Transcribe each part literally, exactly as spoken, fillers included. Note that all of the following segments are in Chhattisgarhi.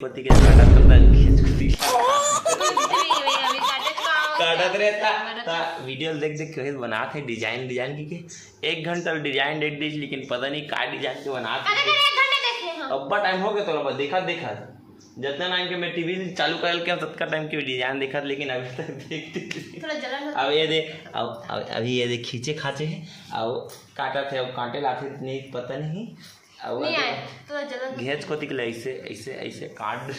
कोती के काटत रहता, खींच कोती। अभी, अभी काटत का हो? काटत रहता, ता वीडियो देख देख के बनात हे डिजाइन, डिजाइन की के। एक घंटा डिजाइन देख दीस, लेकिन पता नहीं का डिजाइन के बनात हे। अरे, एक घंटा देखे हम। अब्बा टाइम हो गया तोला, बस देखत देखत। जतना टाइम के मैं टीवी चालू कर के ततका टाइम के डिजाइन देखत, लेकिन अभी तक देखते। थोड़ा जलन होता अब ये दे, अब, अब, अभी ये दे खींचे खाचे हे, अब काटत हे, अब काटे लाथे नहीं पता नहीं। अब नहीं आए, तो जलन घेंच कोती के ले ऐसे, ऐसे, ऐसे काट। अब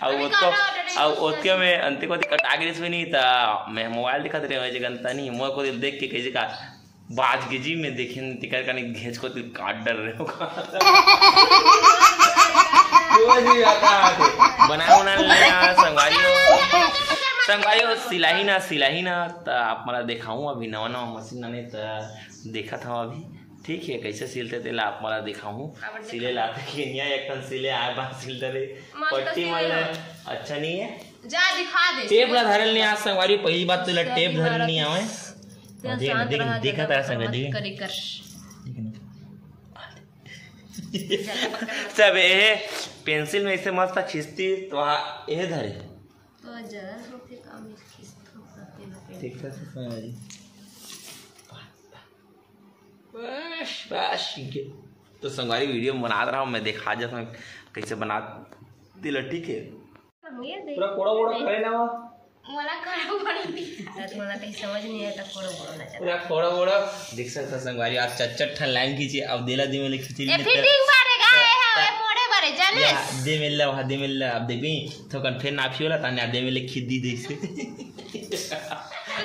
अभी ओतको, काटा, काटा, नहीं अब कुछ ओतके करना। में अंते कोती कटा गिरिस भी नहीं था। मैं मोबाइल दिखत रहे, वैसे गनता नहीं, मोर कोती देख के कैसे का बाज के जी में देखेन, तिकर कने घेंच कोती काट डर रहे हो का। कोई नहीं आता है। बना उना लेना, संगवारी हो। संगवारी हो, सिलाही ना, सिलाही ना, त आप मला देखाऊं, अभी नवा नवा मशीन आने त देखत हव अभी। ठीक है, कैसे सिलते तेला आप मला दिखाऊं। काबर सिले दिखाऊं? लाते कि नहीं, एक ठन सिले आए बार सिलते रहे। मस्त पट्टी सिले मन ले हो। अच्छा नहीं है। जा दिखा दे। टेप ला धरल नहीं आज संगवारी, पहली बात तो ला टेप धरल नहीं आवे। तेरा देख, शांत देख, रहा, देखा ज्यादा था संगवारी, मत देख। करे कर। देख ना। सब ये पेंसिल में ऐसे मस्त खींचती तो वहाँ ये धरे। तो जलन होते काम खींचते होते। ठीक है, संगवारी। बस, बस, ठीक है। तो संगवारी वीडियो में बनात रहा, मैं देखा जाता हूँ कैसे बनात दिला, ठीक है? हम ये देख पूरा कोड़ा वोड़ा करे ना वो। मोला कोड़ा वोड़ा नहीं। आज मोला कहीं समझ नहीं आया था कोड़ा वोड़ा ना चला। पूरा कोड़ा वोड़ा देख सकता संगवारी, आज चार चार ठन लाइन खींचे, अब देला दे में ले खींचे ये ले फिटिंग बारे गाए है, तो ये मोड़े बारे जाने। या दे मिल ला, वहाँ दे मिल ला, अब देखबी थोकन फिर नाफी वाला ताने दे में ले खींच दी देख से।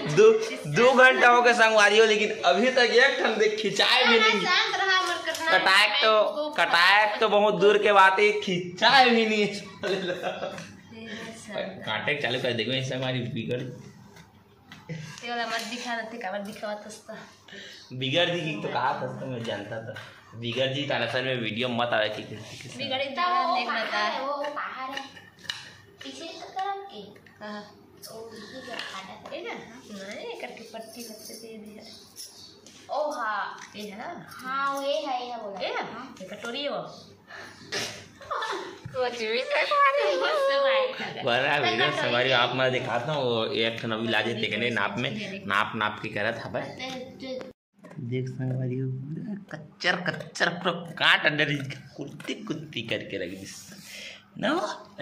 दो, दो घंटा हो गए संगवारी हो, लेकिन अभी तक एक ठन देख खिंचाए भी नहीं। शांत रहा, मत करना। कटायक तो, कटायक तो बहुत दूर के बात है, खिंचाए भी नहीं। काटे के चालू कर देबे, ऐसे हमारी बिगड़। ते वाला मत दिखा, ते काबर दिखावत हस त। बिगड़ जी की तो कहा था तो मैं जानता था। बिगड़ जी ताना सर में वीडियो मत आवे की। बिगड़ तो देख बता। वो, वो बाहर है। पीछे तो करम के। कहाँ? ओ, ये जो खाना था। ये ना? नहीं, करके पट्टी लगते थे ये भी है। ओ हाँ। ये है? हाँ, वो ये है, ये है बोला। ये है? हाँ। ये कटोरी है वो। वो जीवित है तुम्हारे। मस्त भाई। बड़ा वीडियो संगवारी आप मैं दिखाता हूँ, वो एक ठन अभी लाजे तेकने नाप में, नाप नाप के करत हबे। देख संगवारी हो, पूरा कच्चर कच्चर, पूरा काट डरिस, कुत्ती कुत्ती करके रख दिस ना।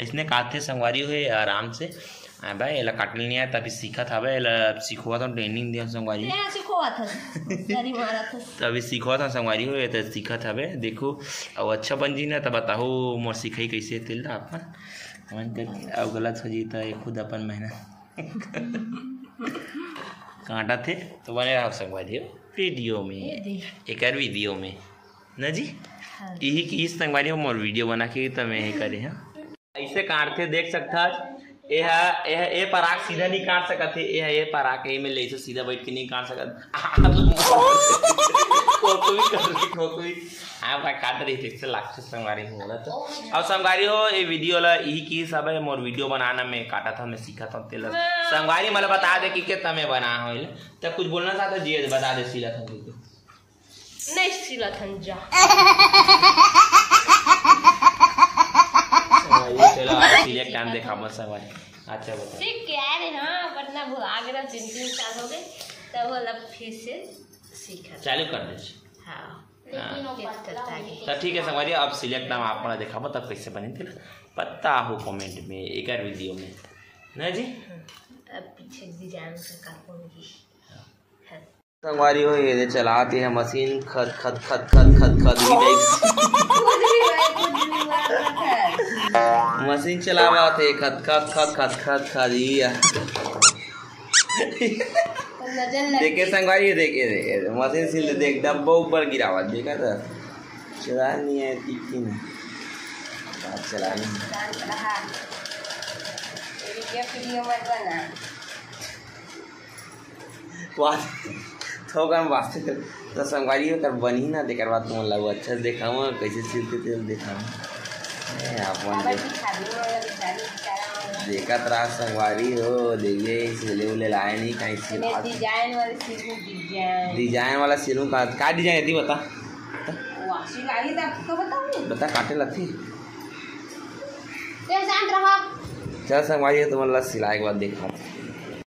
इसने काटथे संगवारी हो आराम से। आ भाई, एला काटल नहीं आए, तभी सीखत हवे, एला सिखोवत हन, ट्रेनिंग दिया संगवारी। तेरा सिखोवत हस, गाड़ी मारत हस। तभी सिखोवत हन संगवारी हो, ये तो सीखत हवे। देखो, अब अच्छा बन जी ना, तब बताहू मोर सिखाई कैसे तेल ला अपन। मन कर, अब गलत हो जी तो ये खुद अपन मेहनत काटा थे, तो बने रहो संगवारी हो वीडियो में, ये देख। एकर वीडियो में ना जी। हाँ। यही की इस संगवारी हो मोर वीडियो बना के तो मैं यही करे हाँ। ऐसे काटथे देख सकता है। ये हा, ये हा, ये पराग सीधा नहीं काट सकत हे, ये हा, ये पराग ये में ले से सीधा बैठ के नहीं काट सकत। खोखवी कर रही, खोखवी। आप का काट रही थे, से लागथे संगवारी हो ना तो। अब संगवारी हो, ये वीडियो ला यही की सब है, मोर वीडियो बनाना में काटा था, मैं सीखा था तेला। संगवारी मला बता दे कि के तमे बना हो, तो कुछ बोलना चाहता जी, बता दे सीला था तुमको। नहीं सिलत हन जा। ये चलो, आप सिले टाइम देखा मत संगवारी। अच्छा बता। ठीक क्या रे, हाँ, वरना भुला गए ना, तीन तीन साल हो गए, तब वो लब फिर से सीखा। चालू कर दे। हाँ। हाँ। लेकिन वो फिर पतला करता होने है। के तो ठीक है संगवारी, अब सिले टाइम आप मला देखा तब कैसे बनी थी, पता हो कमेंट में, एक वीडियो में ना जी। अब पीछे डिजाइन का काटूंगी। हाँ। संगवारी हो, ये दे चलाते हैं मशीन, खत, खत, खत, खत, खत, खत, ये टाइप से। मशीन चलावत हे, खत, खत, खत, खत, खत, खत, ये। देखे संगवारी, देखे, देखे, मशीन सिल दे, देख, डब्बा ऊपर गिरावत, देखा था? चला नहीं है, दिखती नहीं। बात चला नहीं। शांत रहा। ये वीडियो मत बना। वाह, थोकन वास्ते तो संगवारी हो, कर बनी ना, तेकर बाद तुमन ला वो अच्छा से देखाऊँ, कैसे सिलते तेल देखाऊँ। ए, आप मन काबर देख-, की शादी में वाला बेचारी बेचारा हो। देखत रहा संगवारी हो, देखिए, सिले उले लाए नहीं, कहीं एमे सिला डिजाइन वाली सिलूं, डिजाइन। डिजाइन वाला सिलूं का, का डिजाइन है, दी बता। वाह, सिलाई तो आपको बताऊं? बता, काटे लाती। चल संगवारी, तुमन ला सिलाए के बाद दिखात।